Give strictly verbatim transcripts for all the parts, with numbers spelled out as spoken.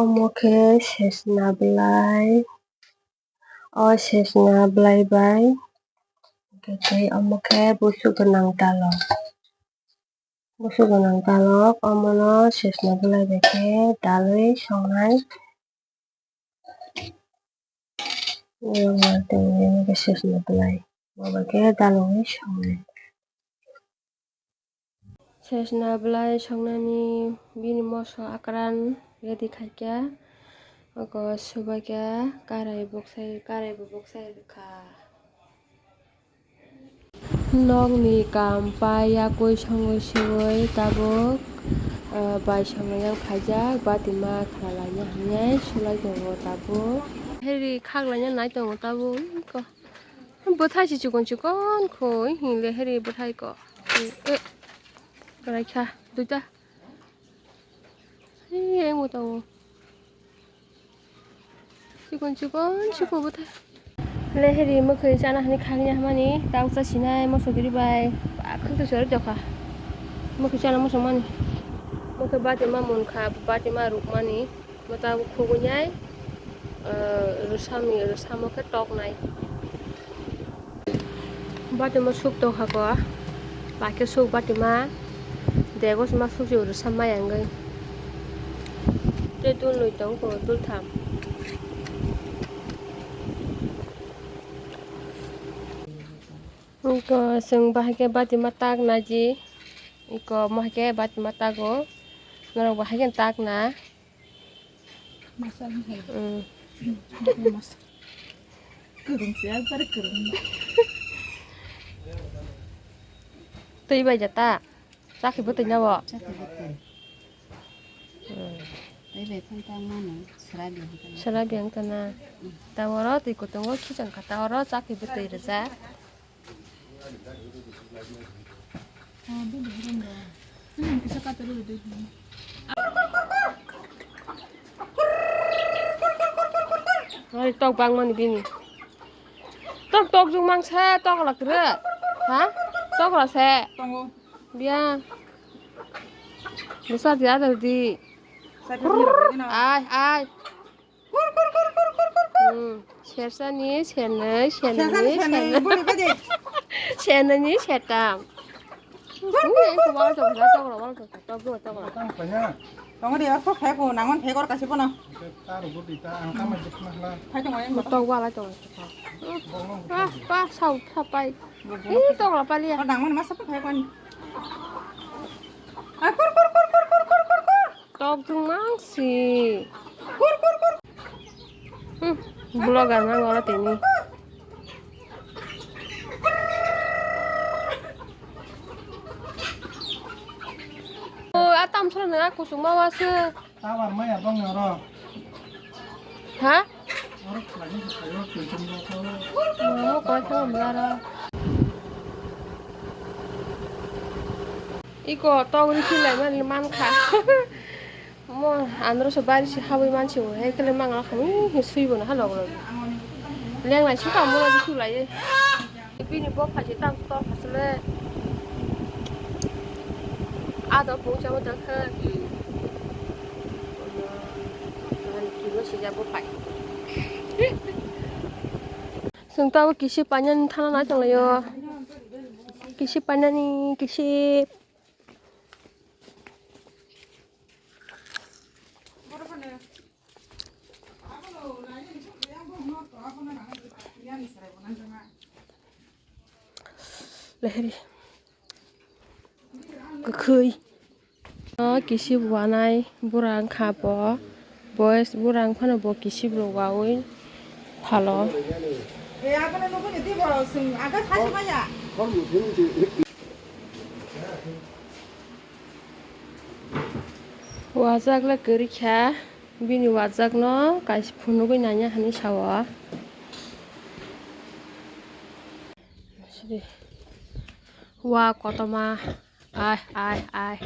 Omo khe sesna belai, o sesna belai bai, hwnkhe tei omo khe busuk gwnang dalok, busuk gwnang dalok, omono sesna belai bai khe dalwi songnai. Sesna belai, omo khe dalwi songnai. Sesna belai songnani bini moso akran ready khaikha, oko subaikha, karai boksai, karai bo boksai rwkha. Nokni kam pai yakui songwi swiwi tabuk, ah, bai songwi yang khaijak, batima khlalaina hinwi sulai tongo tabuk. Heri khaklaina nai tongo tabuk, ko. Bwthai se chikon chikon kho, hinle heri bwthai ko. Eh, kwrai kha, duita. Hei, ang bo tongo. Chikon chikon chikon bwthai. Le heri mwkhwi chana hwnwi khakya hwnmani, tang cha sinai moso giri bai. Ba khwtwi chori tokha. Mwkhwi chana moso mani. Mwkhwi batima munkha, batima rukmani. Mwta khugui nai, ah, rwsami, rwsamo khe toknai. Batima suk tongkha ko, bai khe suk batima dego sima suk si rwsam mai ang gai. Tei dul nwi tong ko, dul tham. Iko chwng bahai khe batima tak naji, iko mohai khe batima tago, norok bahai khe tak na. Masa ni hai. Mm. Masa. Kwrwng se, ekbare kwrwng. Twi bai jata. Chakhi bwtwi na bo. Chakhi bwtwi. Mm. Twi bai phai tang mani, sra biyang tana. Sra biyang tana. Mm. Ta oro twi kutung o khichang kha, ta oro chakhi bwtwi rwjak. Oi, tok bangmani bini. Tok, tok jung mangsa, tok la kre. Ha? Tok la se. Tongo. Bia. Bisa dia tadi. Sa dia tadi na. Ai, ai. Hmm, sersani, sernwi, sernwi, sernwi, sernwi. Boni baje. Sernwi, sertam. Wal tong, wal tong, wal tong, tong, tong, tong. Tang kaya. Tong dia, kok kaya ko, nangon kaya kor kasi pono. Taru budi ta, ang kama jepna la. Kaya tong yang. Tong wala tong. Ah, pa, sau, sapai. Ih, tong la palia. Nangon masa pa kaya ko ni. Ah, kor, kor, kor. Tok jung mangsi. Hmm, vlogger mang oro tini. O, atam sara nang kusung ma wase. Tawar maya bang oro. Ha? Iko tok risi lai man, man kha. Mo andro se bari se habwi man se bo, he kele mang kha, hi sui bo na ha log log. Leng lai su ka mo risi lai. Bini bok phaji tam tor phasle. Ado pung chamo dang kha. Ani kilo sija bo pai. Chwng tabo kisi painani thana nai tonglaio. Kisi painani, kisi. Lehri. Kwkhwi. O kisip wanai bura wngkha bo. Boys bura wngphano bo kisip rok waui phalo. Wajak le kwrwi kha. Bini wajakno kaisa phunugwi nanya hinwi sao. Wa kotorma, ai, ai, ai.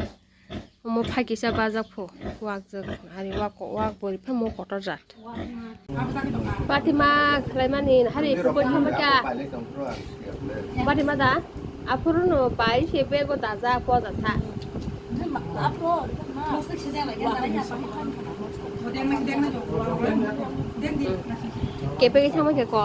Omo phaikisa bajak pho, wak jak, ari wak, wak bori pha mo kotor jat. Batima khlaimani hari kubun hamaka. Batima da, aphuru no bai se bego daja poja sa. Kepegwi thangma khe ko.